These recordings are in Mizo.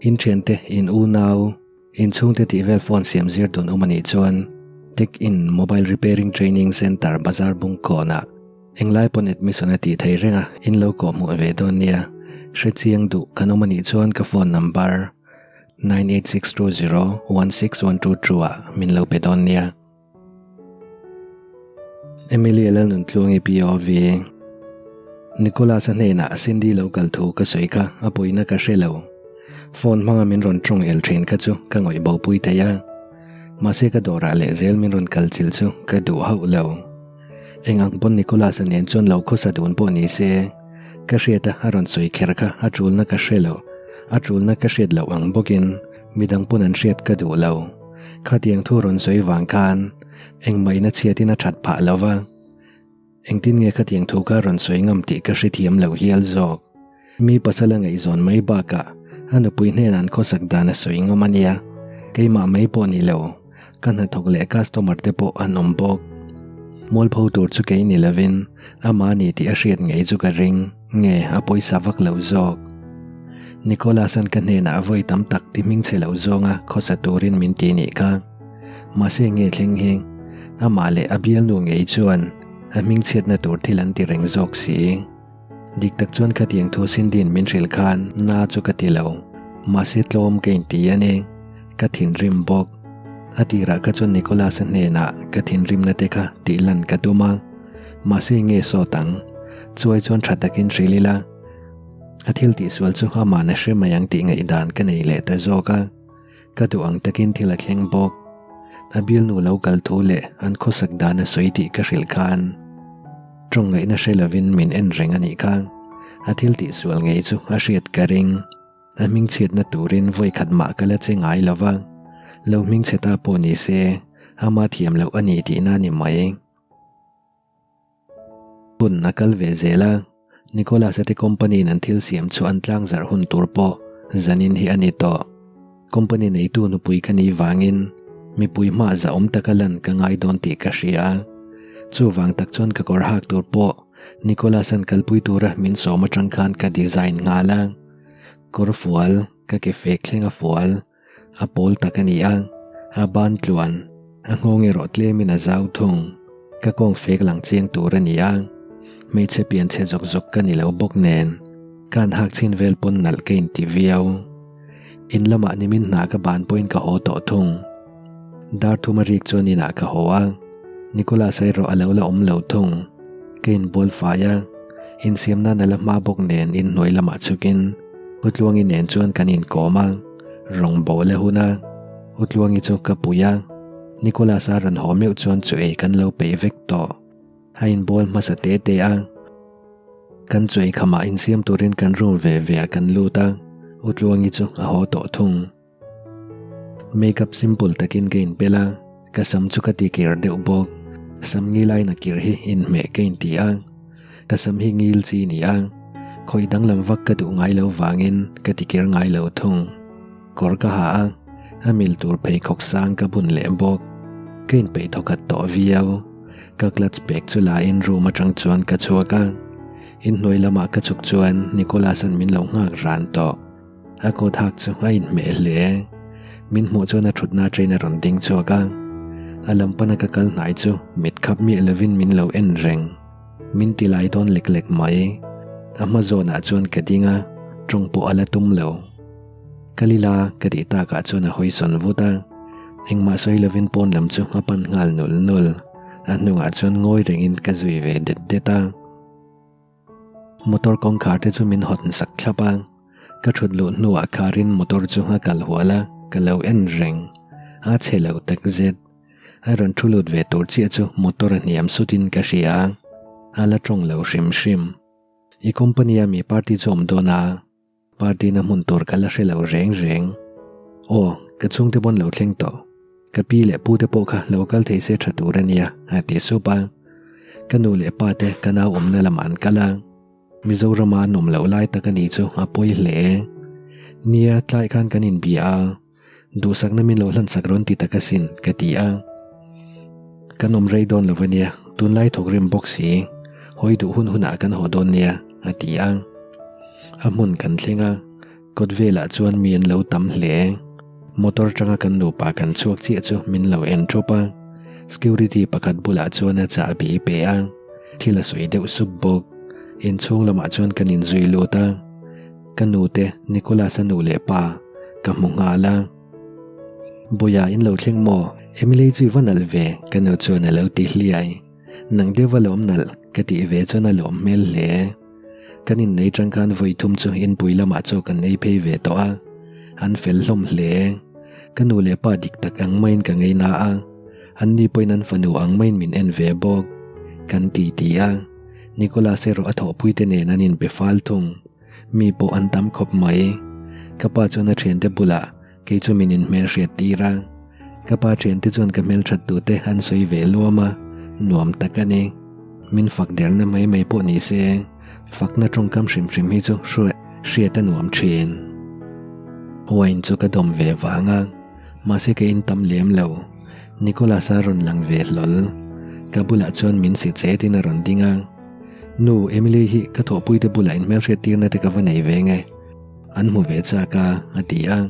In thiante, in unau, in chhungte tih vel phone siam zir dun awm a nih chuan Tech In Mobile Repairing Training Centre Bazar Bungkawnah englai pawn admission a tih thei reng a, in lo kawhhmuh ve dawn nia. Hrechiang duh kan awm a nih chuan ka phone number 9862016122 ah min lo pe dawn nia. Emilia Lalnuntluangi POV Nicholas-a hnenah Cindy lo kal thu ka sawi kha a pawina ka hre lo. Phone hmanga min rawn tawng el thin kha chu ka ngawih bo pui thei a. Mahse ka dawrah leh zel min rawn kal chilh chu ka duh hauh lo. Eng ang pawn Nicholas-a nen chuan lo khawsa dun pawh ni se, ka hriat a a rawn sawi kher kha a tulna ka hre lo. A tulna ka hriat loh ang bawkin midang pawn an hriat ka duh lo. Khatiang thu rawn sawi vang khan engmahina chhiatin a that phah lo va, engtin nge khatiang thu kha rawn sawi ngam tih ka hrethiam lo hial zawk. Mi pasal a ngaihzawn mai bakah a nupui hnenah an khawsak dan a sawi ngam a nia, keimah mai pawh ni lo, ka hnathawk leh customer te pawh an awm bawk. Mualpho tur chu kei ni lovin amah a ni tih a hriat ngei chu ka ring. Nge a pawisa vak lo zawk? Nicholas-a'n ka hnenah vawi tam tak ti hming che lo zawnga khawsa turin min ti nih kha. Mahse nge thleng hi? Amah leh a bialnu ngei chuan a hming chhiatna tur thil an ti reng zawk si. Dik tak chuan khatiang thu Cindy-in min hrilh khan na chu ka ti lo. Mahse tlawm ka inti a ni. Ka thinrim bawk. A tirah kha chuan Nicholas-a hnenah ka thinrimna te kha tihlan ka tum a. Mahse nge sawt ang? Chuai chuan tha takin hrilh ila, a thil tihsual chu amah na hre mai ang tih ngaihdan ka nei leh ta zawk a. Ka duh ang takin thil a thleng bawk. A bialnu lo kal thu leh an khawsak dan a sawi tih ka hrilh khan tawng ngaihna hre lovin min en reng a nih kha. A thil tihsual ngei chu a hriat ka ring. A hmingchhiatna turin vawi khat mah ka la che ngai lo va, lo hmingchhe ta pawh ni se ama thiam loh a ni tihna a ni mai. Hun a kal ve zel a, Nicholas-a te company in an thil siam chu an tlang zarh hun tur pawh zanin hi a ni tawh. Company neitu nupui ka nih vangin mipui hmah zahawm taka lan ka ngai dawn tih ka hria a. Chuvang tak chuan ka kawr hak tur pawh Nicholas-a'n kalpui tura min sawm atang khan ka design nghal a. Kawr fual, ka ke fek thleng a fual. A pawl tak a ni a, a ban tluan, a nghawng erawh tlemin a zau thung. Ka kawng fek lang chiang tur a ni a, hmeichhe pian chhe zawk zawk ka ni lo bawk nen, ka han hak chhin vel pawn nalh ka inti viau. In lamah nimin hna ka ban pawhin ka haw tawh thung. Dar thum a rik chuan inah ka haw a, Nicholas-a erawh a lo la awm lo thung. Ka inbual fai a, insiam nan a la hma bawk nen inhnuai lamah chhukin Utluangi nen chuan kan inkawm a, rawn bawl a hun a, Utluangi chu ka pui a, Nicholas-a rawn haw meuh chuan chu ei kan lo peih vek tawh. A inbual hmasa te te a, kan chu ei khamah insiam turin kan room ve ve ah kan lut a, Utluangi chu a haw tawh thung. Makeup simple takin ka inpel a, ka sam chu ka ti kir deuh bawk. Sam ngilaiin a kir hi inhmeh ka inti a, ka sam hi ngil chi ni a, khawih danglam vak ka duh ngai lo vangin ka ti kir ngai lo thung. Kawr ka ha a, a mil tur pheikhawk sang ka bun leh bawk. Ka inpeih thawkhat tawh viau. Ka clutch bag chu la in room atang chuan ka chhuak a, inhnuai lamah ka chhuk chuan Nicholas-a'n min lo nghak ran tawh. A kawt hak chu a inhmeh hle. Min hmuh chuan a thutna train a rawn ding chhuak a. A lam pana ka kal hnai chu mit khap miah lovin min lo en reng. Min ti lai dawn lek lek mai. A hma zawnah chuan ka ding a, tawng pawh a la tum lo. Ka lila ka tih takah chuan a hawi sawn vut a. Engmah sawi lovin pawn lam chu a pan nghal nul nul. A hnungah chuan ngawi rengin ka zui ve det det a. Motor kawngkhar te chu min hawn sak thlap a, ka thut luh hnuah kharin motor chu a kal hual a, ka lo en reng. A chhe lo tak zet. A rawn thu lut ve tur chiah chu motor a hniam sutin ka hria a, a la tawng lo hrim hrim. I company a mi party chu awm dawn a, party na hmun tur ka la hre lo reng reng. Aw, ka chhungte pawn lo thleng tawh. Ka pi leh pu te pawh kha lo kal thei se tha tur a nia, a ti sup a. Ka nu leh pa te ka nau awmna lamah an kal a, Mizorama an awm loh lai tak a ni chu a pawi hle. Nia, tlai khan kan inbia a, duhsakna min lo hlansak rawn ti tak asin, ka ti a. Kan awm rei dawn lo a nia, tunlai thawk rim bawk si, hawi duh hun hunah kan haw dawn nia, a ti a. A hmun kan thleng a. Kawt velah chuan mi an lo tam hle. Motor tanga kan nupa kan chhuak chiah chu min lo en thup a. Security pakhat bulah chuan a chahbi pe a, thil a sawi deuh sup bawk. Inchhung lamah chuan kan inzui lut a. Ka nute Nicholas-a nu leh pa ka hmu nghal a. Bawia in lo thleng maw? Emily chu i va nalh ve ka nu chuan a lo ti hliai. Nang deuh va lawm nalh ka tih ve chuan a lawm hmel hle. Kan innei tang khan vawi thum chu inpui lamah chaw kan ei phei ve tawh a, an fel hlawm hle. Ka nu leh pa dik tak ang maiin ka ngei na a, an ni pawhin an fanu ang maiin min en ve bawk. Kan ti ti a, Nicholas erawh a thawhpui te nen an inbe fal thung. Mi pawh an tam khawp mai. Ka pa chuan a thiante bulah kei chu min inhmelhriat tir a. Ka pa thiante chuan ka hmelthat tute an sawi ve luam a, nuam tak a ni. Min fak derna mai mai pawh ni se, fakna tawngkam hrim hrim hi chu hriat a nuam thin. Wine chu ka dawm ve vang a, mahse ka in tam lem lo. Nicholas-a rawn lang ve hlawl. Ka bulah chuan min si chetin a rawn ding a. Nu, Emily hi ka thawhpuite bulah inhmelhriat tirna te ka va nei ve nge. An hmu ve chak a, a ti a.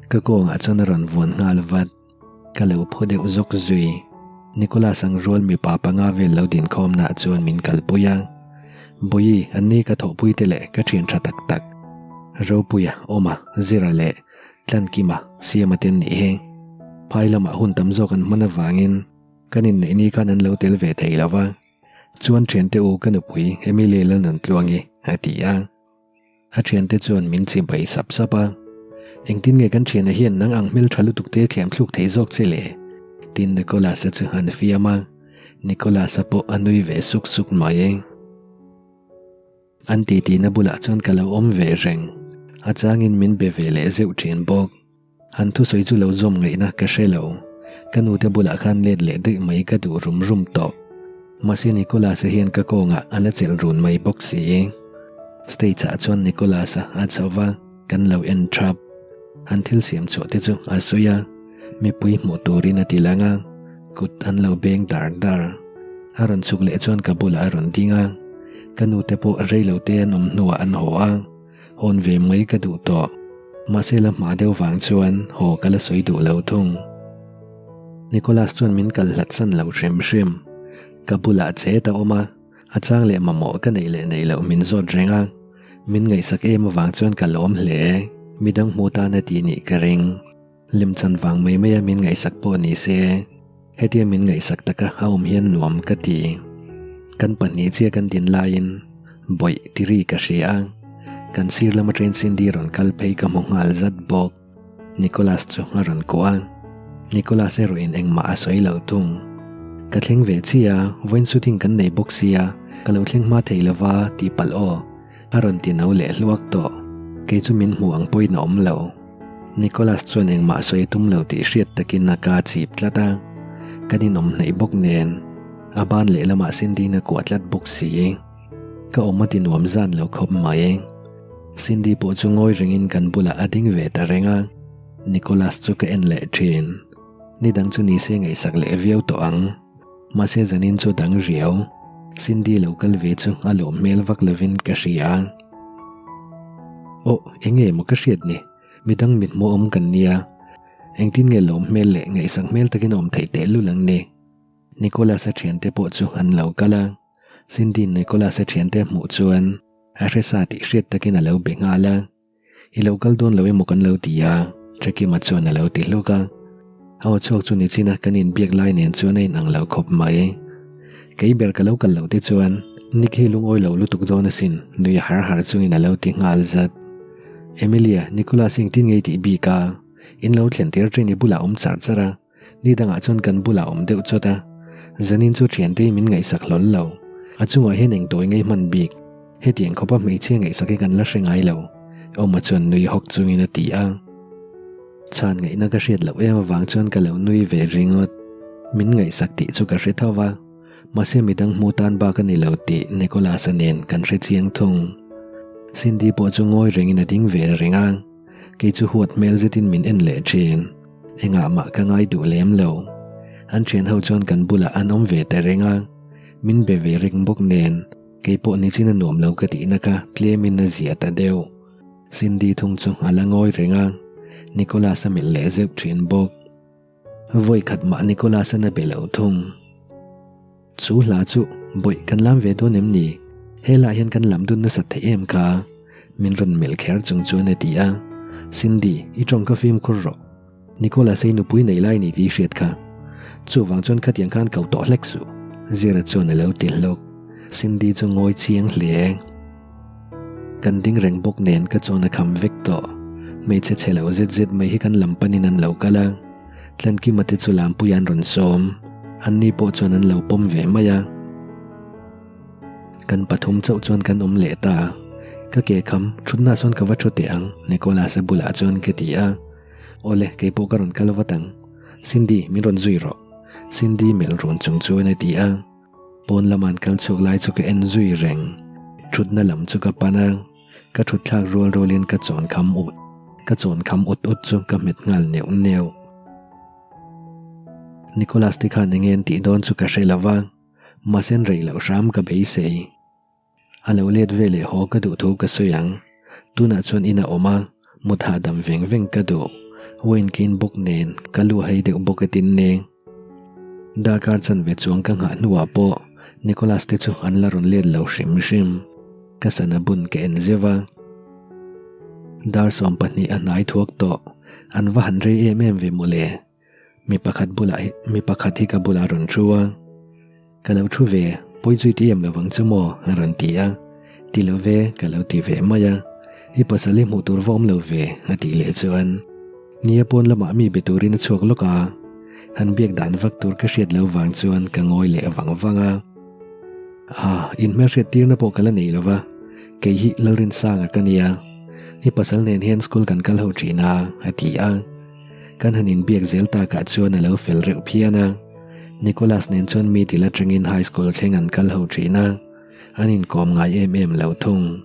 Ka kawngah chuan a rawn vuan nghal vat. Ka lo phu deuh zawk zui. Nicholas ang rual mipa panga vel lo dinkhawmnaah chuan min kalpui a. Bawihi, an ni ka thawhpuite leh ka thian tha tak tak. Ropuia, Awma, Zira leh Tlankima, Siama te an nih hi. Phai lamah hun tam zawk an hman avangin kan inneih ni khan an lo tel ve thei lo va. Chuan thiante u ka nupui Emily Lalnuntluangi a ti a. A thiante chuan min chibai sap sap a, Engtin nge kan thiana hian nang ang hmel tha lutuk te thiam thluk thei zawk che le? Tin Nicholas-a chu an fiam a, Nicholas-a pawh a nui ve suk suk mai. An titi na bulah chuan ka lo awm ve reng, a changin min be ve leh zeuh thin bawk. An thusawi chu lo zawm ngaihna ka hre lo. Ka nute bulah khan let leh daih mai ka duh rum rum tawh. Mahse Nicholas-a hian ka kawngah a la chelh run mai bawk si. Stage-ah chuan Nicholas-a a chho va, kan lo en thap. An thil siam chhuah te chu a sawi a, mipui hmuh turin a ti lang a, kut an lo beng dar dar. A rawn chhuk leh chuan ka bulah a rawn ding a, ka nute pawh reilote an awm hnuah an haw a. Hawn ve mai ka duh tawh. Mahse la hma deuh vang chuan haw ka la sawi duh lo thung. Nicholas chuan min kal hlat san lo hrim hrim. Ka bulah chet a awm a, a chang leh mamawh ka neih leh neih loh min zawt reng a. Min ngaihsak em avang chuan ka lawm hle. Midang hmu tan a ti nih ka ring. Lemchan vang mai maia min ngaihsak pawh ni se, hetia min ngaihsak taka a awm hian nuam ka ti. Kan pahnih chiah kan din laiin bawih tiri ka hria a, kan sir lama train Cindy rawn kal phei ka hmu nghal zat bawk. Nicholas chu a rawn kuah a, Nicholas erawhin engmah a sawi lo thung. Ka thleng ve chiah a, vawiin shooting kan nei bawk sia, ka lo thleng hma thei lova tih palh aw. A rawn ti no leh hluak tawh. Kei chu min hmuh ang pawhin a awm lo. Nicholas chuan engmah sawi tum lo tih hriat takin a ka chip tlat a. Kan inawm hnaih bawk nen a ban lehlamah Cindy-in a kuah tlat bawk si. Ka awm a ti nuam zan lo khawp mai. Cindy pawh chu ngawi rengin kan bulah a ding ve ta reng a. Nicholas chu ka en leh thin. Nidang chu nise ngaihsak leh viau tawh ang. Mahse zanin chu dang riau, Cindy lo kal ve chu a lawm hmel vak lovin ka hria. Aw, eng nge maw ka hriat ni? Midang mit hmuh awm kan nia. Engtin nge lawm hmel leh ngaihsak hmel takin awm theih teh lul ang ni? Nicholas-a thiante pawh chu an lo kal a. Cindy-in Nicholas-a thiante hmuh chuan a hre sa tih hriat takin a lo be nghal a. I lo kal dawn lo emaw kan lo ti a, Thakima chuan a lo ti hluk a. A aw chhuak chu nichina kan inbiak lai nen chuan a inang lo khawp mai. Kei ber ka lo kal loh te chuan Nick hi lungawi lo lutuk dawn asin, nui har har chungin a lo ti nghal zat. Emilia, Nicholas engtin nge i tih bik a? In lo thlen tir ṭhin i bulah awm char char a. Ni dangah chuan kan bulah awm deuh chawt a, zanin chu thiante hi min ngaihsak hlawl lo. A chungah hian eng tawi ngei hman bik. Hetiang khawpa hmeichhia ngaihsak hi kan la hre ngai lo, Awma chuan nui hawk chungin a ti a. Chhan ngaihna ka hriat loh em avang chuan ka lo nui ve ringawt. Min ngaihsak tih chu ka hre tho va, mahse midang hmu tan bak a ni lo tih Nicholas-a nen kan hre chiang thung. Cindy pawh chu ngawi rengin a ding ve reng a. Kei chu huat hmel zetin min en leh thin. Engah mah ka ngai duh lem lo. An thian ho chuan kan bulah an awm ve ta reng a. Min be ve reng bawk nen, kei pawh nichin a nuam lo ka tihna kha tlemin a zia ta deuh. Cindy thung chu a la ngawi reng a, Nicholas a melh leh zeuh thin bawk. Vawi khat mah Nicholas an a be lo thung. Chu hla chu bawih kan lam ve dawn em ni? Helaiah hian kan lam dun nasat theih em kha? Min rawn melh kher chung chuan a ti a. Cindy, i tawng ka fimkhur rawh. Nicholas-a i nupui nei lai ni tih i hriat kha. Chuvang chuan khatiang khan ko tawh hlek suh. Zira chuan a lo ti hlawk. Cindy chu ngawi chiang hle. Kan ding reng bawk nen ka chawn a kham vek tawh. Hmeichhe chhe lo zet zet mai hi kan lam panin an lo kal a. Tlankima te chu lampuia an rawn sawm. Anni pawh chuan an lo pawm ve mai a. Kan pathum chauh chuan kan awm leh ta. Ka ke kham, thutna sawn ka va thu teh ang, Nicholas-a bulah chuan ka ti a. Awle, kei pawh ka rawn kal vat ang. Cindy, min rawn zui rawh. Cindy melh run chung chuan a ti a. Pawn lama an kal chhuak lai chu ka en zui reng. Thutna lam chu ka pan a, ka thut thlak rual rualin ka chawn kham ut, ka chawn kham ut ut chu ka hmet nghal neuh neuh. Nicholas te khan enge an tih dawn chu ka hre lo va, mahse an rei loh hram ka beisei. A lo let ve leh haw ka duh thu ka sawi ang. Tunah chuan in a awm a, mut hahdam veng veng ka duh. Wayne ka in bawk nen ka lu hei deuh bawk a tin ne. Darkar chanve chuang ka nghah hnuah pawh Nicholas te chu an la rawn let lo hrim hrim. Ka sana bun ka en zeuh a. Dar 12 a hnai thuak tawh. An va han rei em em ve mawle. Mi pakhat bulah hi mi pakhat hi ka bulah a rawn thu a, ka lo thu ve, pawi zui ti em lo vang chu maw a rawn ti a, ti lo ve ka lo ti ve mai a, i pasal hi hmuh tur va awm lo ve a tih leh chuan nia pawn lamah mi be turin a chhuak lawk a, han biak dan vak tur ka hriat lo vang chuan ka ngawi leh vang vang a, ah inhmelhriat tirna pawh ka la nei lo va, kei hi Lalrinsanga ka nia, i pasal nen hian school kan kal ho thin a a ti a. Kan han inbiak zel takah chuan a lo fel reuh phian a. Nicholas nen chuan middle atangin high school thleng an kal ho thin a, an inkawm ngai em em lo thung.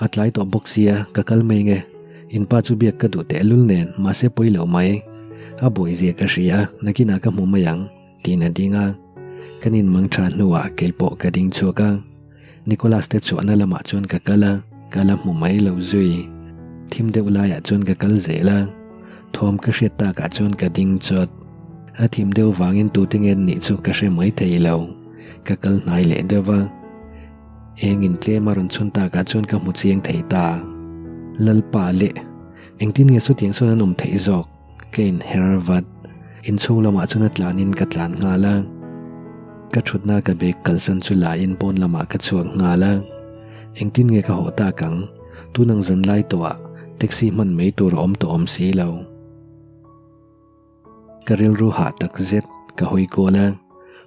A tlai tawh bawk sia, ka kal mai nge. In pa chu biak ka duh tehlul nen, mahse pawi lo mai. A buaizia ka hria a, nakinah ka hmu mai ang, tiin a ding a. Kan inmang tha hnuah keipawh ka ding chhuak a. Nicholas te chhuahna lamah chuan ka kal a, ka la hmu mai lo zui. Thim deuh laiah chuan ka kal zel a, thawm ka hriat takah chuan ka ding chawt. A thim deuh vangin tute nge an nih chu ka hre mai thei lo. Ka kal hnai leh deuh a, eng in tlem a rawn chhun takah chuan ka hmu chiang thei ta. Lalpa leh, engtin nge sutiang sawn an awm theih zawk? Ka inher vat. Inchhung lamah chuan a tlanin ka tlan nghal a. Ka thutna ka bag kalsan chu lain pawn lamah ka chhuak nghal a. Engtin nge ka haw tak ang? Tun ang zan lai tawhah taxi hman mai tur a awm tawh awm si lo. Ka rilru hah tak zet ka hawi kual a.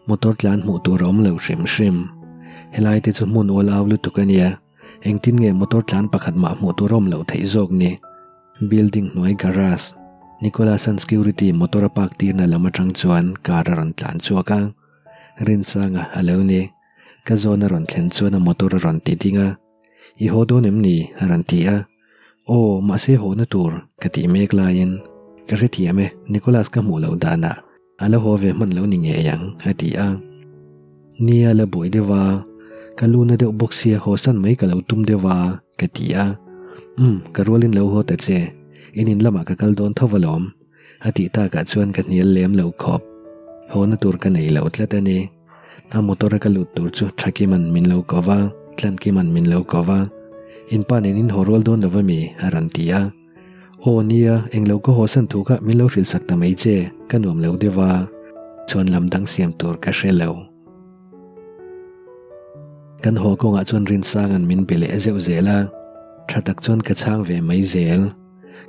Motor tlan hmuh tur a awm lo hrim hrim. Helai te chu hmun ual au lutuk a nia. Engtin nge motor tlan pakhat mah hmuh tur awm loh theih zawk ni? Building hnuai garage, Nicholas-a'n security motor a park tirna lam atang chuan car a rawn tlan chhuak a. Rinsanga a lo ni. Ka zawn a rawn thlen chuan a motor a rawn ti ding a. I haw dawn em ni? a rawn ti a. Aw, mahse hawna tur ka tih mek laiin ka hrethiam e, Nicholas ka hmuh loh danah A la haw ve hman lo ni ngei ang, a ti a. Nia la buai deuh a, ka lu na deuh bawk sia haw san mai ka lo tum deuh a, ka ti a. Umm, ka rualin lo haw ta che, in in lamah ka kal dawn tho alawm, a tih takah chuan ka hnial lem lo khawp. Haw na tur ka nei lo tlat a ni. A motor a ka lut tur chu Thakiman min lo ko va, Tlankiman min lo ko va. In pa nen in haw rual dawn lo va mi? a rawn ti a. Aw nia, englo ka haw san thu kha min lo hrilh sak ta mai che, ka nuam lo deuh a, chuan lam dang siam tur ka hre lo. Kan haw kawngah chuan Rinsanga'n min be leh zeuh zel a, tha tak chuan ka chhang ve mai zel.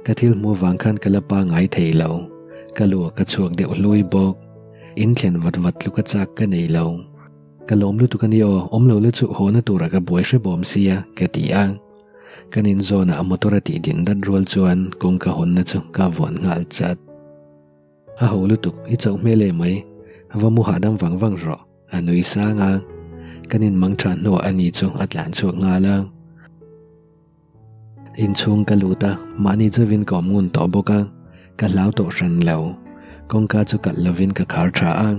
Ka thil hmuh vang khan ka la pangai thei lo, ka lu a ka chhuak deuh hlui bawk. In thlen vat vat tluk a chak ka nei lo. Ka lawm lutuk a ni aw, awm lo la chu hawna turah ka buai hre bawm sia, ka ti a. Kan inzawnah motor a tih din dat rual chuan kawngka hawnna chu ka vuan nghal chat. A ho lutuk, i chauh hmel em mai, va mu hahdam vang vang rawh, a nui sang a. Kan inmang tha hnuah a ni chu a tlan chhuak nghal a. Inchhung ka lut a, mahni chauhin ka awm ngun tawh bawk a, ka hlau tawh hran lo. Kawngka chu kalh lovin ka khar tha a.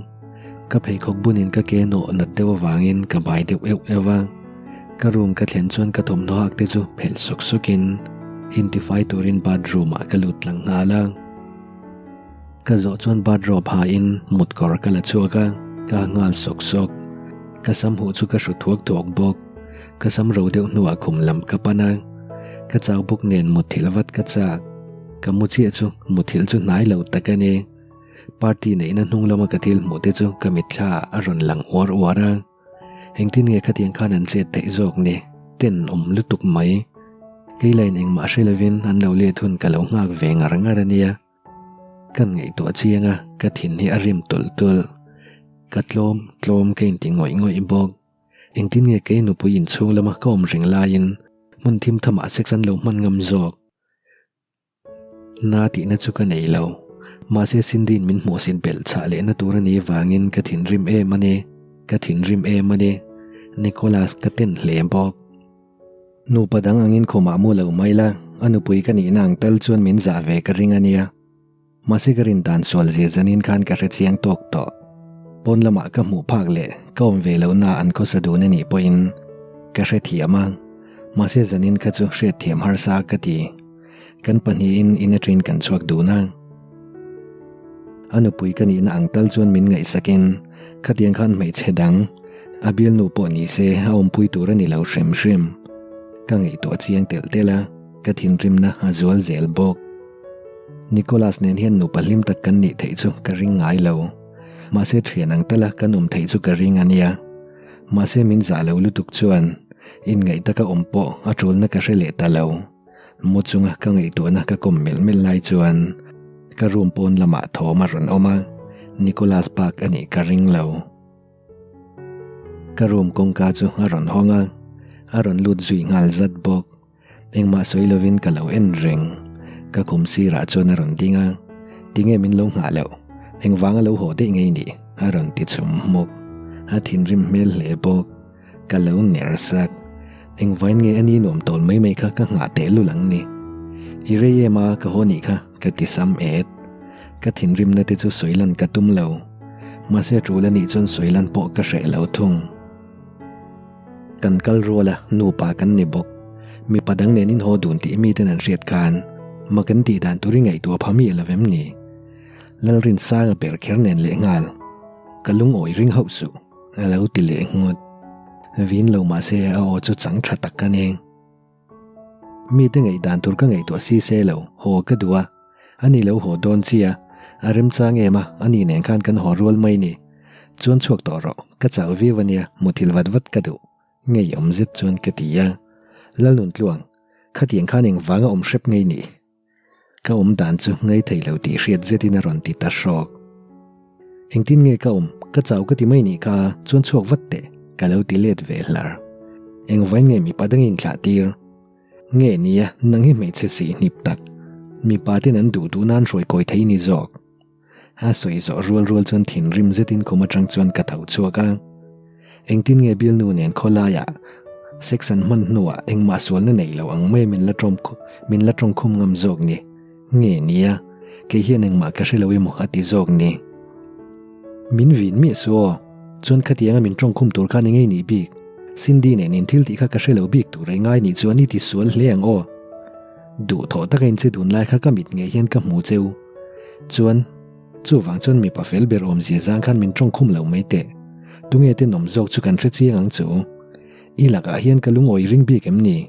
Ka pheikhawk bunin ka ke nawh nat deuh avangin ka bai deuh euh euh a. Ka room ka thlen chuan ka thawmhnaw hak te chu phelh sawk sawkin intifai turin bathroom ah ka lut tlang nghal a. Ka zawh chuan bathrobe ha in mutkawr ka la chhuak a, ka ha nghal sawk sawk. Ka sam huh chu ka hru thuak thuak bawk. Ka sam ro deuh hnuah khum lam ka pan a, ka chau bawk nen mutthilh vat ka chak. Ka mu chiah chu mutthilh chu hnai lo tak a ni. Party neihna hnung lama ka thil hmuh te chu ka mitthla ah a rawn lang uar uar a. Engtin nge khatiang khan an chet theih zawk ni? Ten awm lutuk mai. Kei lain engmah hre lovin an lo let hun ka lo nghak ve ngar ngar a nia. Kan ngaihtuah chiang a, ka thin hi a rim tulh tulh. Ka tlawm tlawm ka inti ngawih ngawih bawk. Engtin nge kei nupui inchhung lama ka awm reng laiin hmun thim thamah sex an lo hman ngam zawk? Na tihna chu ka nei lo. Mahse Cindy'n min hmuhsit belh chhah lehna tur a nih vangin ka thinrim em a ni. Ka thinrim em a ni. Nicholas ka ten hle bawk. Nupa dang angin khumah mu lo mai la, a nupui ka nihna ang tal chuan min zah ve ka ring a nia. Mahse ka rin dan sual zia zanin khan ka hre chiang tawk tawh. Pawn lamah ka hmuh phak leh ka awm ve lohna an khawsa dun a nih pawhin ka hre thiam a, mahse zanin kha chu hriat thiam harsa ka ti. Kan pahnihin in atangin kan chhuak dun a. A nupui ka nihna ang tal chuan min ngaihsakin khatiang khan hmeichhe dang a bialnu pawh ni se a awmpui tur a ni lo hrim hrim. Ka ngaihtuah chiang telh telh a, ka thinrimna a zual zel bawk. Nicholas nen hian nupa hlim tak kan nih theih chu ka ring ngai lo. Mahse thian ang tala kan awm theih chu ka ring a nia. Mahse min zah lo lutuk chuan inngaih taka awm pawh a tulna ka hre leh ta lo. Mu chunga ka ngaihtuahna ka kawm melh melh lai chuan ka room pawn lamah thawm a rawn awm a, Nicholas bak a nih ka ring lo. Ka room kawngka chu a rawn hawng a, a rawn lut zui nghal zat bawk. Engmah sawi lovin ka lo en reng. Ka khum sirah chuan a rawn ding a, Tinge min lo nghah loh? Engvanga lo haw daih ngei nih? a rawn ti chhum hmuk. A thinrim hmel hle bawk. Ka lo ner sak. Engvain nge a ni nuam tawl mai mai kha ka nghah teh lul ang ni. I rei em a, ka haw nih kha, ka ti sam et. Ka thinrimna te chu sawi lan ka tum lo. Mahse a tul a nih chuan sawi lan pawh ka hreh lo thung. Kan kal rual a, nupa kan ni bawk. Mipa dang nen in haw dun tih miten an hriat khan mak an tih dan tur i ngaihtuah pha miah lo em ni? Lalrinsanga ber kher nen leh nghal. Ka lungawi ring hauh suh, a lo ti leh nghut. Vin lo mah se a aw chu chang tha tak a ni. Mite ngaihdan tur ka ngaihtuah si se lo, haw ka duh a. Ani lo haw dawn chia, a remchang em a, ani nen khan kan haw rual mai ni. Chuan chhuak tawh rawh, ka chau viau ania, muthilh vat vat ka duh. Ngeiawm zet chuan ka ti a. Lalnuntluang, khatiang khan engvanga awm hrep ngei ni? Ka awm dan chu ngai thei lo tih hriat zetin a rawn ti ta hrawk. Engtin nge ka awm? Ka chau ka ti mai nih kha, chuan chhuak vat teh, ka lo ti let ve hlar. Engvain nge mipa dang inthlah tir? Nge nia, nang hi hmeichhe sih hnip tak. Mipa ten an duh duh nan hruai kawi thei ni zawk. A sawi zawh rual rual chuan thinrim zetin khum atang chuan ka tho chhuak a. Engtin nge bialnu nen khawlaiah sex an hman hnuah engmah sualna nei lo ang mai min la tawm min la tawng khum ngam zawk ni. Nge nia, kei hian engmah ka hre lo emaw a ti zawk ni. Min vin miah su aw, chuan khatianga min tawng khum tur khan i ngei nih bik. Cindy nen in thil tih kha ka hre lo bik tur ei ngai nih chuan i ti sual hle ang aw. Duh thawh taka in che dun lai kha ka mit ngei hian ka hmu cheu. Chuan, chuvang chuan mipa fel ber awmzia zang khan min tawng khum lo mai teh. Tunge tenawm zawk chu kan hre chiang ang chu. I lakah hian ka lungawi ring bik em ni?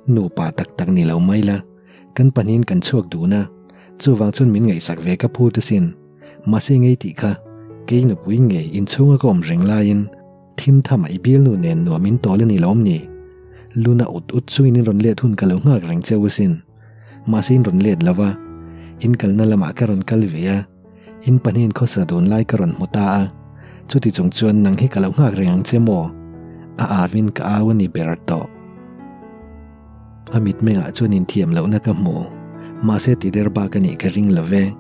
Nupa tak tak ni lo mai la. Kan pahnihin kan chhuak dun a, chuvang chuan min ngaihsak ve ka phut asin. Mahse ngei tih kha, kei nupui ngei inchhunga ka awm reng laiin thim thamah i bialnu nen nuam in tawl a ni lawm ni? Luna ut ut chungin in rawn let hun ka lo nghak reng cheu asin. Mahse in rawn let lo va, in kalna lamah ka rawn kal ve a, in pahnihin khawsa dun lai ka rawn hmu ta a, chuti chung chuan nang hi ka lo nghak reng ang che maw? A avin ka au a ni ber tawh. A mitmengah chuan inthiam lohna ka hmu. Mahse ti der bak a nih ka ring lo ve.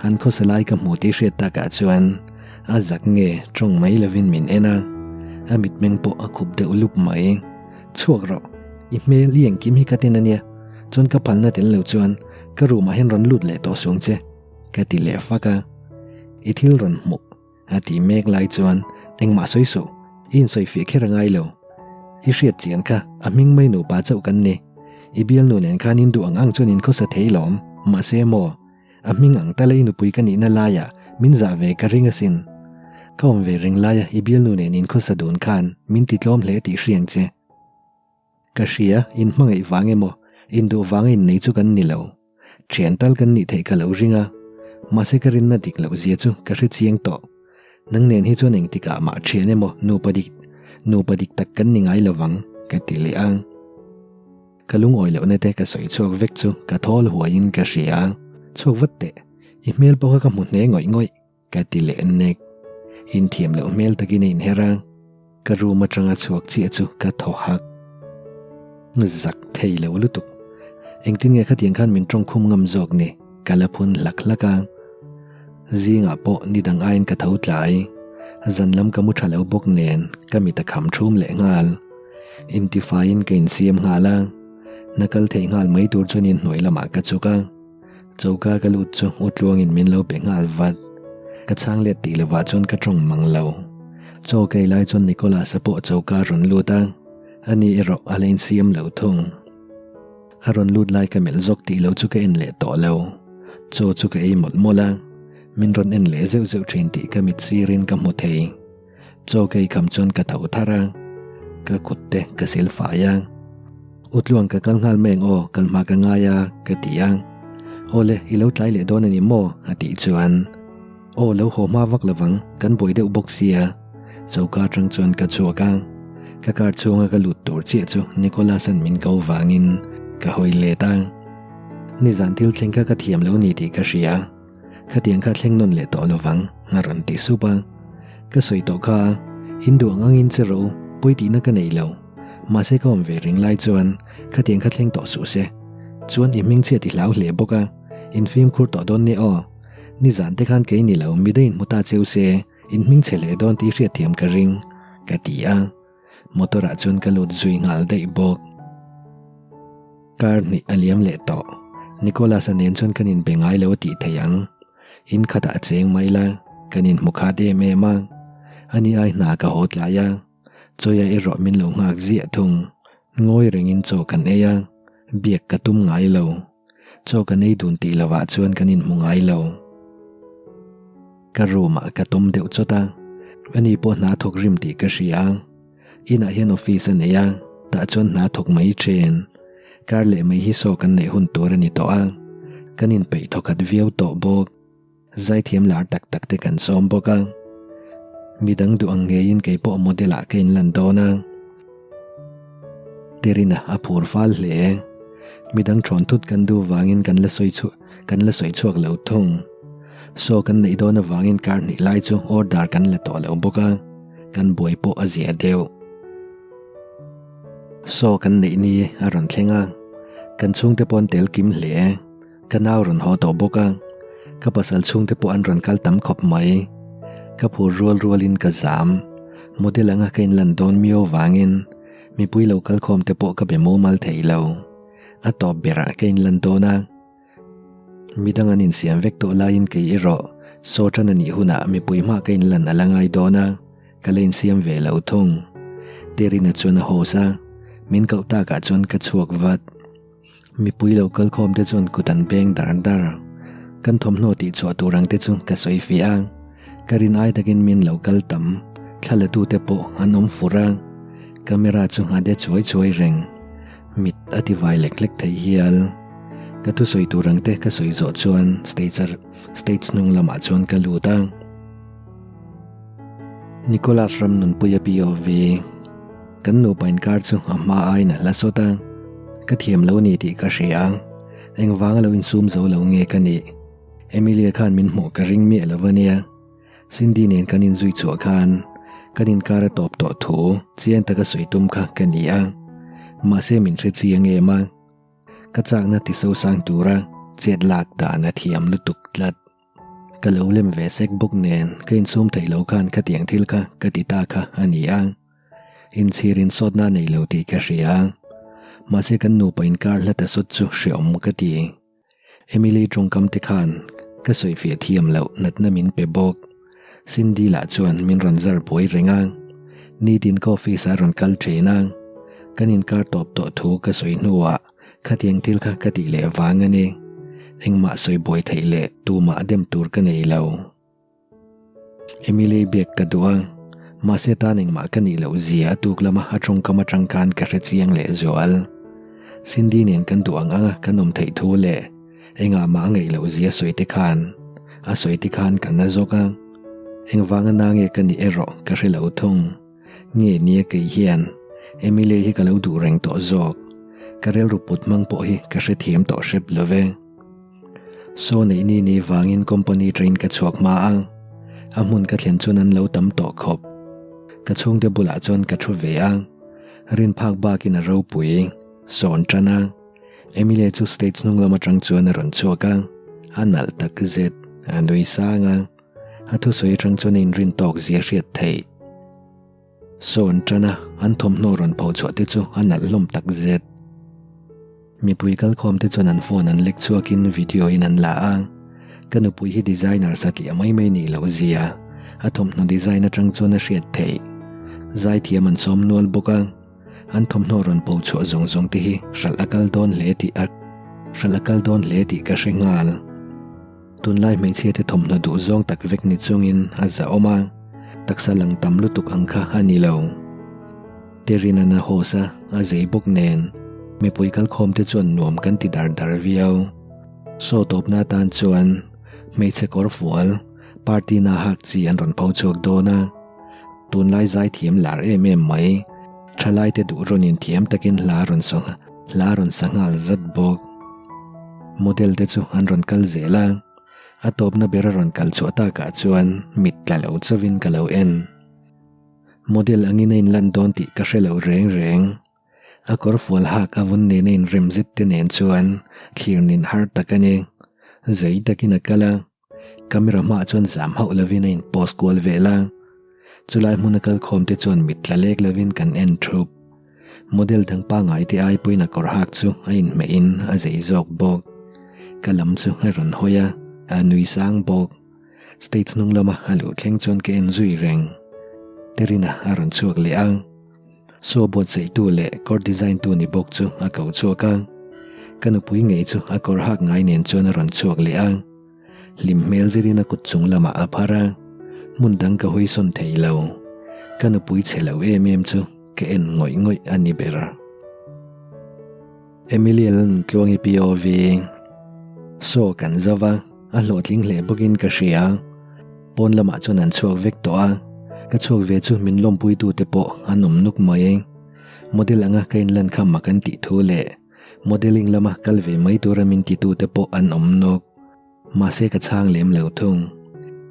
An khawsa lai ka hmu tih hriat takah chuan a zak nge tawng mai lovin min en a. A mitmeng pawh a khup deuh lup mai. Chhuak rawh. I hmel i engkim hi ka ten a nia. Chuan ka phalna tel lo chuan ka room ah hian rawn lut leh tawh sung che. Ka ti leh fak a. I thil rawn hmuh. A tih mek lai chuan engmah sawi suh, i insawi fiah kher a ngai lo. I hriat chian kha, a hming mai nupa chauh kan ni. I bialnu nen khan in duh ang ang chuan in khawsa thei lawm, mahse maw? A hming ang tala i nupui ka nihna laiah min zah ve ka ring asin. Ka awm ve reng laia i bialnu nen in khawsa dun khan min ti tlawm hle tih hriang che. Ka hria, in hmangaih vang emaw, in duh vanga innei chu kan ni lo. Thian tal kan nih theih ka lo ring a, mahse ka rinna dik loh zia chu ka hre chiang tawh. Nang nen hi chuan engtikah mah thian emaw nupa dik, nupa dik tak kan ni ngai lo vang, ka ti leh a. Ka lungawi lohna te ka sawi chhuak vek chu ka thawl huaiin ka hria. Chhuak vat teh, i hmel pawh kha ka hmu hne ngawih ngawih. Ka ti leh nek. Inthiam loh hmel takin a inher a, ka room atanga chhuak chiah chu ka thaw hak. Zak thei lo lutuk. Engtin nge khatiang khan min tawngkhum ngam zawk ni? Ka la phun hlak hlak a. Zingah pawh ni dang aiin ka tho tlai. Zan lam ka mu tha lo bawk nen ka mit a kham thum leh nghal. Intifaiin ka insiam nghal a. Hna kal theih nghal mai tur chuan inhnuai lamah ka chhuk a. Choka ka lut chu u tluangin min lo be nghal vat. Ka chhang let tih lovah chuan ka tawng mang lo. Chaw ka ei lai chuan Nicholas-a pawh choka a rawn lut a, ani erawh a la insiam lo thung. A rawn lut lai ka melh zawk tih lo chu ka en leh tawh lo. Chaw chu ka ei mawlh mawlh a, min rawn en leh zeuh zeuh thin tih ka mit sirin ka hmu thei. Chaw ka eikham chuan ka tho thar a, ka kut te ka sil fai a. U Tluang ka kal nghal mai ang aw, kal hma ka ngai a, ka ti a. Aw le, i lo tlai leh dawn a ni maw? a tih chuan, Aw lo haw hma vak lovang, kan buai deuh bawk sia. Choka atang chuan ka chhuak a, ka car chhunga ka lut tur chiah chu Nicholas-a'n min ko vangin ka hawi let a. Nizan thil thleng kha ka thiam lo ni tih ka hria. Khatiang kha thleng nawn leh tawh lovang, a rawn ti sup a. Ka sawi tawh kha, in duh ang angin che rawh u, pawi tihna ka nei lo. Mahse ka awm ve reng lai chuan khatiang kha thleng tawh suh se. Chuan i hming chhiat i hlau hle bawk a, in fimkhur tawh dawn nia aw. Nizan te khan kei ni lo midang in hmu ta cheu se, in hming chhe leh dawn tih hriatthiam ka ring, ka ti a. Motor ah chuan ka lut zui nghal daih bawk. Kar hnih a liam leh tawh. Nicholas-a nen chuan kan inbe ngai lo a tih theih ang. In khatah a cheng mai la, kan inhmu khat em em a. Ani ai hna ka haw tlai a, Chawia erawh min lo nghak ziah thung. Ngawi rengin chaw kan ei a, biak ka tum ngai lo. Chaw kan ei dun tih lovah chuan kan inhmu ngai lo. Ka room ah ka tawm deuh chawt a, ani pawh hna thawk rim tih ka hria. Inah hian office a nei a, tah chuan hna thawk mai ṭhen. Kar leh mai hi saw kan neih hun tur a ni tawh a, kan inpeih thawkhat viau tawh bawk. Zaithiam lar tak tak te kan sawm bawk a, midang duh ang ngeiin kei pawh model ah ka inlan dawn a. Terina a phur fal hle. Midang thawn thut kan duh vangin kan la sawi chhuah kan la sawi chhuak lo thung. Saw kan neih dawn avangin kar hnih lai chu order kan la tawh lo bawk a, kan buai pawh a zia deuh. Saw kan neih ni a rawn thleng a, kan chhungte pawh an tel kim hle. Ka nau rawn haw tawh bawk a, ka pasal chhungte pawh an rawn kal tam khawp mai. Ka phur rual rualin ka zam. Model anga ka inlan dawn miau vangin mipui lo kal khawm te pawh ka be mumal thei lo. A tawp berah ka inlan dawn a, midang an insiam vek tawh laiin kei erawh saw tan a nih hunah mipui hma ka inlan a la ngai dawn a, ka la insiam ve lo thung. Terina chuan a host a, min koh takah chuan ka chhuak vat. Mipui lo kal khawm te chuan kut an beng dar dar. Kan thawmhnaw tih chhuah tur ang te chu ka sawi fiah a, ka rin ai takin min lo kal tam, thla la tu te pawh an awm fur a, camera chu a de chuai chuai reng, mit a ti vai lek lek thei hial. Ka thusawi tur ang te ka sawi zawh chuan stage a stage hnung lamah chuan ka lut a. Nicholas Ramnunpuia POV. Kan nupa inkar chu a hma aiin a hla sawt a, ka thiam lo ni tih ka hria a, engvanga lo insum zo lo nge ka nih? Emilia khan min hmuh ka ring miah lo a nia. Cindy nen kan inzui chhuah khan kan inkar a tawp tawh thu chiang taka sawi tum kha ka ni a, mahse min hre chiang em a, ka chakna ti sosang tura chet lak dan a thiam lutuk tlat. Ka lo lem ve sek bawk nen ka insum theih lo khan khatiang thil kha ka ti ta kha a ni a. Inchhir insawtna a nei lo tih ka hria a, mahse kan nupa inkar hla ta sawt chu hreawm ka ti. Emily tawngkam te khan ka sawifiah thiam loh natna min pe bawk. Cindy lah chuan min rawn zar buai reng a, nitin ka office ah a rawn kal thin a. Kan inkar tawp tawh thu ka sawi hnuah khatiang thil kha ka tih leh vang a ni. Engmah sawi buai theih leh tumah dem tur ka nei lo. Emily biak ka duh a, mahse tan engmah ka nih loh zia a tuk lama a tawngkam atang khan ka hre chiang leh zual. Cindy nen kan duh ang anga kan awm theih thu leh engah mah a ngaih loh zia sawi te khan a sawi te khan ka na zawk a. Engvanga na nge ka nih erawh ka hre lo thung. Nge nia kei hian Emily hi ka lo duh reng tawh zawk. Ka rilru put hmang pawh hi ka hrethiam tawh hrep lo ve. Saw neih ni ni vangin company train ka chhuak hma a, a hmun ka thlen chuan an lo tam tawh khawp. Ka chhungte bulah chuan ka thu ve a, rin phak bakin a ropui sawn tan a. Emilia chu stage hnung lam atang chuan a rawn chhuak a, a nalh tak zet, a nui sang a, a thusawi atang chuan a inrin tawk zia hriat theih. Sawn tan a, an thawmhnaw rawn pho chhuah te chu a nalh hlawm tak zet. Mipui kalkhawm te chuan an phone an lek chhuakin video in an la a, ka nupui hi designer satliah mai mai nih loh zia a thawmhnaw design atang chuan a hriat theih. Zaithiam an sawm nual bawk a, an thawmhnaw rawn pho chhuah zawng zawng te hi hralh a kal dawn hle tih a hralh a kal dawn hle tih ka hre nghal. Tunlai hmeichhia te thawmhnaw duh zawng tak vek ni chungin a zahawm a, taksa lang tam lutuk ang kha a ni lo. Terina'n a host a, a zei bawk nen mipui kalkhawm te chuan nuam kan ti dar dar viau. Saw tawpna atan chuan hmeichhe kawr fual party na hak chi an rawn pho chhuak dawn a, tunlai zaithiam lar em em mai, thalaite duh rawnin thiam takin hla rawn saw hla rawn sa nghal zat bawk. Model te chu an rawn kal zel a, a tawpna ber a rawn kal chhuah takah chuan mit tla lo chauhin ka lo en. Model angin a inlan dawn tih ka hre lo reng reng. A kawr fual hak a vun nena inrem zet te nen chuan thlir nin har tak a ni. Zei takin a kal a, camera hmaah chuan zam hauh lovin a in post kual vel a. Chulai hmuna kalkhawm te chuan mit tla lek lovin kan en thup. Model dang pangngai te ai pawhin a kawr hak chu a inhmeh in a zei zawk bawk. Ka lam chu a rawn hawi a, a nui sang bawk. Stage hnung lama a luh thleng chuan ka en zui reng. Terina a rawn chhuak leh a. Saw buatsaihtu leh kawr design tu ni bawk chu a ko chhuak a. Ka nupui ngei chu a kawr hak ngai nen chuan a rawn chhuak leh a. Hlim hmel zetin a kut chung lamah a phar a, hmun dang ka hawi sawn thei lo. Ka nupui chhe lo em em chu ka en ngawih ngawih a ni ber. Emilia Lalnuntluangi POV Saw kan zo va, a hlawhtling hle bawkin ka hria. Pawn lamah chuan an chhuak vek tawh a, ka chhuak ve chu min lawmpuitute pawh an awm nuk mai. Model anga ka inlan kha mak an tih thu leh. Modelling lama kal ve mai tura min titute pawh an awm nawk. Mahse ka chhang lem lo thung.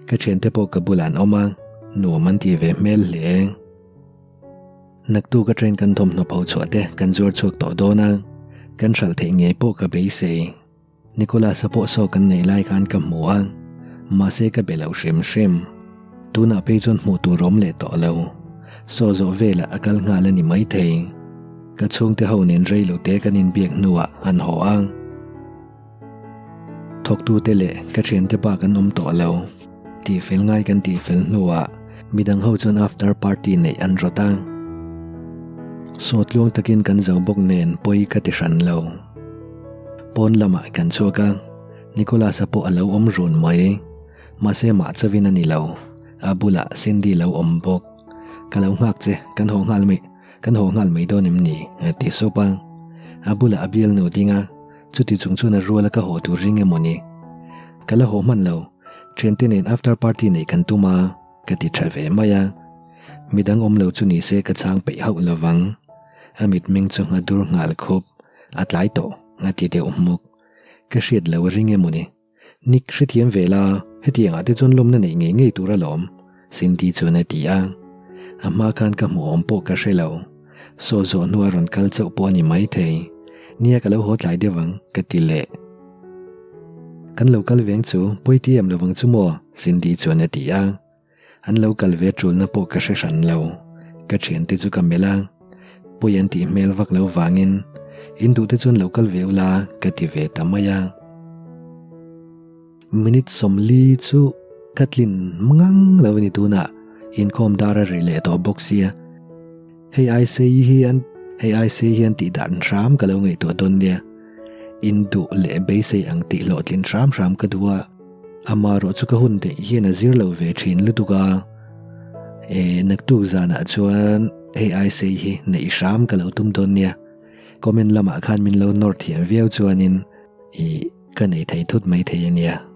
Ka thiante pawh ka bulah an awm a, nuam an ti ve hmel hle. Naktuk a train kan thawmhnaw pho chhuah te kan zuar chhuak tawh dawn a, kan hralh theih ngei pawh ka beisei. Nicholas-a pawh saw kan neih lai khan ka hmu a, mahse ka be lo hrim hrim. Tunah phei chuan hmuh tur awm leh tawh lo. Saw zawh velah a kal nghal a ni maithei. Ka chhungte ho nen rei lo te kan inbiak hnuah an haw a. Thawktute leh ka thiante bak an awm tawh lo. Tihfel ngai kan tihfel hnuah midang ho chuan after party neih an rawt a. Saw tluang takin kan zo bawk nen pawi ka ti hran lo. Pawn lamah kan chhuak a, Nicholas-a pawh a lo awm run mai. Mahse mah chauhin a ni lo, a bulah Cindy lo awm bawk. Ka lo nghak che, kan haw nghal mai, kan haw nghal mai dawn em ni? a ti sup a. A bulah a bialnu ding a. Chuti chung chuan a ruala ka haw tur ring emaw ni? Ka la haw hman lo, thiante nen after party neih kan tum a, ka ti tha ve mai a. Midang awm lo chu ni se ka chhang peih hauh lo vang. A mitmeng chu a dur nghal khup, a tlai tawh, a ti deuh hmuk. Ka hriat lo a ring emaw ni? Nick hrethiam ve la, hetiang ah te chuan lawmna neih ngei ngei tur alawm, Cindy chuan a ti a. A hma khan ka hmuh awm pawh ka hre lo. Saw zawh hnua rawn kal chauh pawh a ni maithei. Nia ka lo haw tlai deuh ang, ka ti leh. Kan lo kal veng chu pawi ti em lovang chu maw? Cindy chuan a ti a. An lo kal ve tulna pawh ka hre hran lo. Ka thiante chu ka melh a, pawi an tih hmel vak lo vangin in duhte chuan lo kal ve ula ka ti ve ta mai a. Minute 40 chu ka tlin ngang lo a ni tunah inkhawm dar a ri leh tawh bawk sia. Hei ai sei hi an. Hei ai sei hian tih dan hram ka lo ngaihtuah dawn nia. In duh leh beisei ang tih hlawhtlin hram hram ka duh a, amarawh chu ka hun theih hian a zir lo ve thin lutuk a. E, naktuk zanah chuan hei ai sei hi neih hram ka lo tum dawn nia. Comment lamah khan min lo nawr thiam viau chuanin i ka nei thei thut mai thei a nia.